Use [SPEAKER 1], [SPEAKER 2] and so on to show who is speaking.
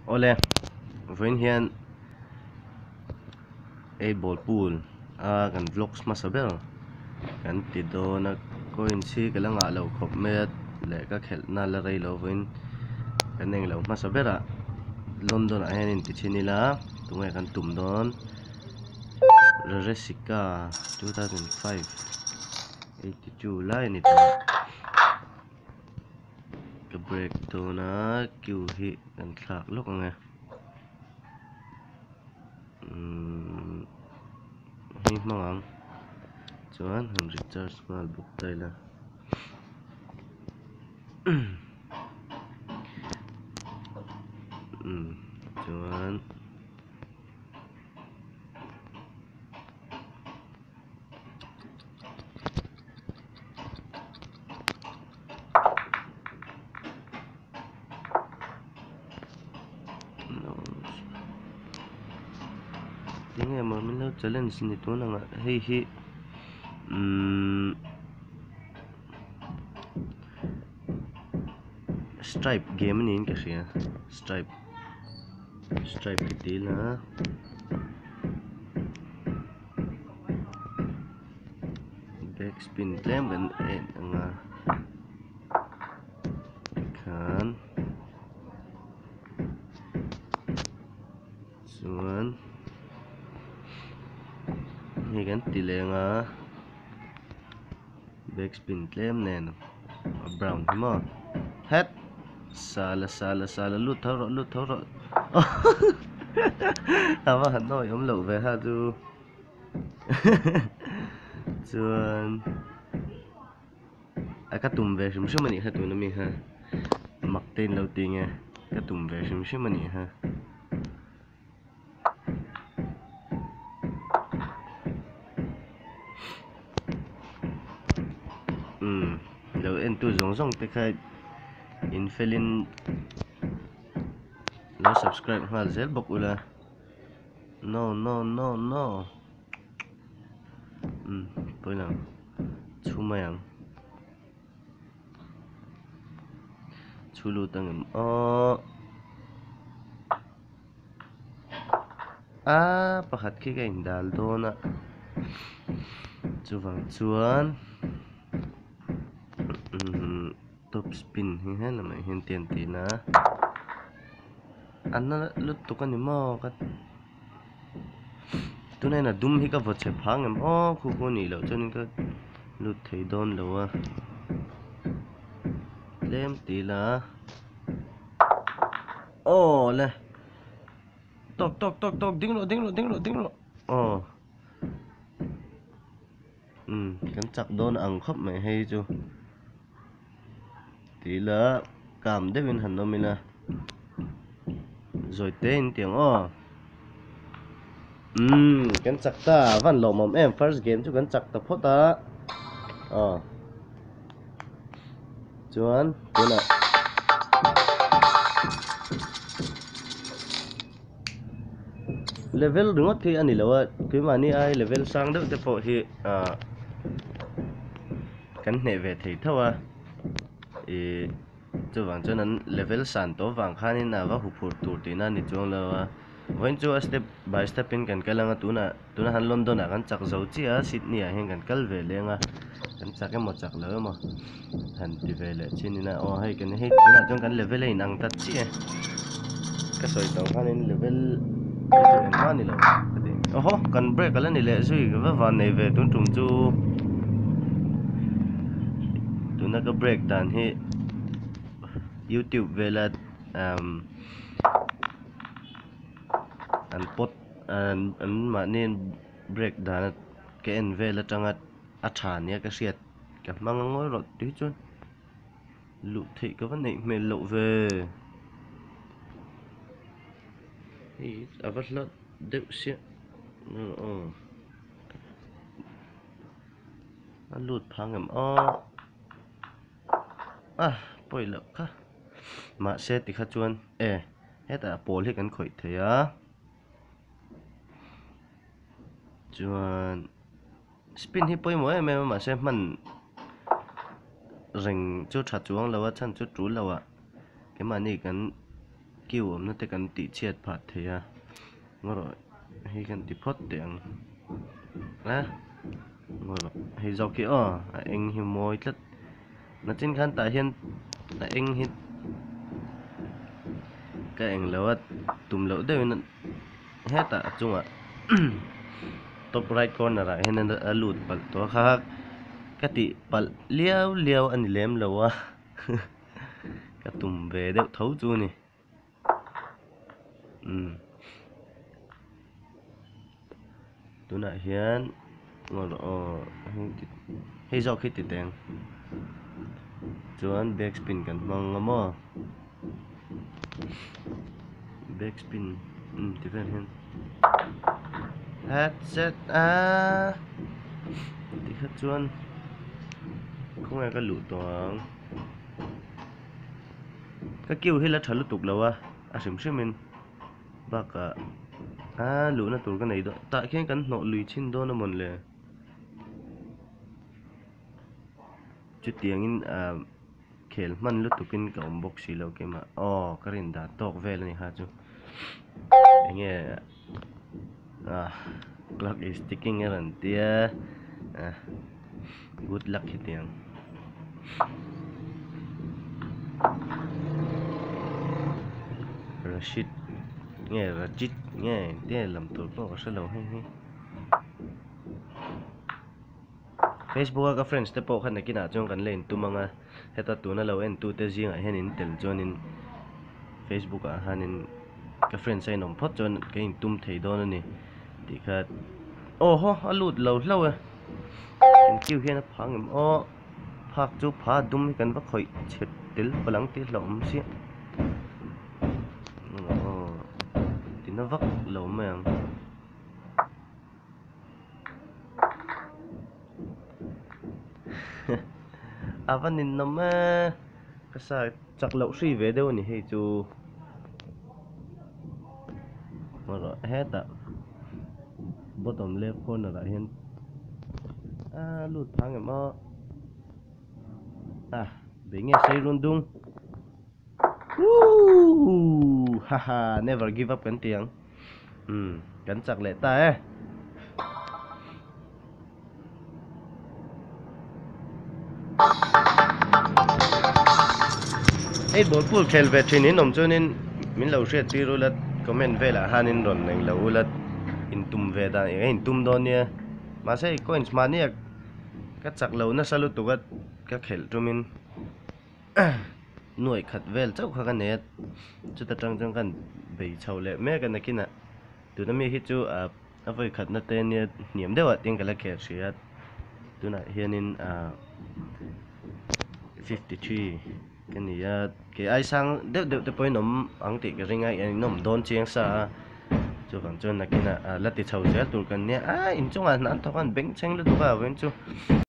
[SPEAKER 1] Awle, vawiin hian eight ball pool a kan vlogs hmasa ber kan ti dawn a, coins hi ka la ngah lo khawp mai a leh ka khelh na la rei lo vawiin kan englo hmasa berah London ah hian inti chhin ila tunge kan tum dawn Raresika 2005 82 lai a ni tawh. Ka break dawn a queue hi kan thlak lawk ang e umm hei hmang ang chuan han recharge nghal bawk ta ila umm chuan. Tinge maw min lo challenge ni tun ang ah hei hi umm stripe game a niin ka hria stripe stripe hi ti ila. Back spin tlem kan en ang a tikhan chuan hei kan ti leng a back spin tlem nen a brown hi maw het sala sala sala lut tho rawh lut tho rawh a va han nawi awm loh ve ha chu. Chuan a ka tum ve hrim hrim a nih kha tuna mi kha mak te in lo ti nge ka tum ve hrim hrim a nih kha. Umm lo en tu zawng zawng te kha in felin lo subscribe nghal zel bawk ula. No no no no umm pawilo chhu mai ang chhu lut ang em aw a pakhat khi ka indal dawn a chuvang chuan umm top spin hi helamah hian tian tihna. A na lutuk a ni maw ka tunah hian a dum hi ka vaw chhe phang em aw khu khu nih loh chuanin ka lut thei dawn lo a tlem ti ila aw le tawk tawk tawk tawk ding rawh ding rawh ding rawh ding rawh aw umm kan chak dawn ang khawp mai hei chu. Ti ila kam deuhin han awm ila zawi te in tih ang aw umm kan chak ta a van lawmawm em first game chu kan chak ta phawt a aw chuan tunah level ringawt hi a ni lo a keimahni ai level sang deuh te pawh hi ah. Kan hneh ve thei tho a, ih chuvang chuan an level san tawh vang khanin a va huphurh tur tihna a ni chuang lo a, vawiin chu a step by step in kan kal ang a, tunah tunah han London ah kan chak zo chiah a, Sydney ah hian kan kal ve leng a, kan chak emaw chak lo emaw han ti ve leh chin ina aw hei kan hei tunah chuan kan level a inang ta chiah e, ka sawi tawh khanin level hi chu engmah a ni lo ka ti awhaw kan break ala ni leh zui ka va van nei ve tun tum chu tuna ka break dan hi youtube vela umm an pawt an an mahni break dan ka en vel atanga a tha nia ka hriat ka hmang a ngawi rawh tih chuan. Luh theih ka va neih hmel loh ve. Hei a va hla deuh siah aw. A lut phang em aw. A pawi loh kha. Mahse tikha chuan e hetah pawl hi kan khawih thei a. Chuan. Spin hi pawimawh em em a mahse hman reng chu tha chuang lo a chhan chu tul lo ah keimahni kan queue awmna te kan tih chhiat phah thei a ngaw rawh hei kan ti phawt teh ang a ngaw rawh hei zawk hi aw a eng hi mawi tlat nachin khan tah hian a eng hi ka eng lo a tum loh deuhin hetah a chungah top right corner ah hian a lut palh tawh a kha ka tih palh liau liau a ni lem lo a ka tum ve deuh tho chu a ni umm tunah hian hei zawk hi ti teng chuan back spin kan hmang ang maw back spin umm ti vel hian headset a tikha chuan khawnge ka luh tawh ang ka queue hi la tha lutuk lo a a hrim hrim in. Bakah a luhna tur ka nei dawn tah khian kan hnawh lui chhin dawn a mawn le chutiangin ah khel hman lutukin ka awm bawk si lo keimah aw ka rin dan tawk vel a ni kha chu enge ah clock is ticking a rawn tia ah good luck hetiang. Rashid nge Rajit nge engtin nge lam tur pawh ka hre lo hei hi Facebook a ka friends te pawh khan nakinah chuan kan la intum ang a heta tuna lo en tute zingah hian in tel chuanin Facebook ah hianin ka friends a inawm phawt chuan ka intum thei dawn a ni tih kha aw haw a lut lo hlauh e kan queue hian a phang em aw. Phak chu pha dum hi kan va khawih chhe tel palh ang tih hlauhawm chiah aw tina vak lo mai ang a va ninawm e ka sa chak loh hri ve deuh a ni hei chu hetah bottom left corner ah hian a lut phang em aw a bei nge sei run dung woo haha never give up kan ti ang umm kan chak leh ta e. Hei ball pool khel ve thin in awm chuanin min lo hriat tir ula comment velah hianin rawn eng lo ula intum ve dan eng a intum dawn nia mahse hei coins mahnia ka chak lo nasa lutuk a ka khelh tumin nuaih khat vel chauh kha ka nei a chuta tang chuan ka bei chho leh mek a nakinah tuna mi hi chu ah a vawi khatna te nia hniam deuhah tin ka la khel hria tunah hianin ah 53 ka ni a kei ai sang deuh deuh te pawhin awm ang tih ka ring a in awm dawn chiang sa a chuvang chuan nakinah ah la ti chho zel tur kan nia a inchungah hna an thawk a an bengchheng lutuk a vawiin chu.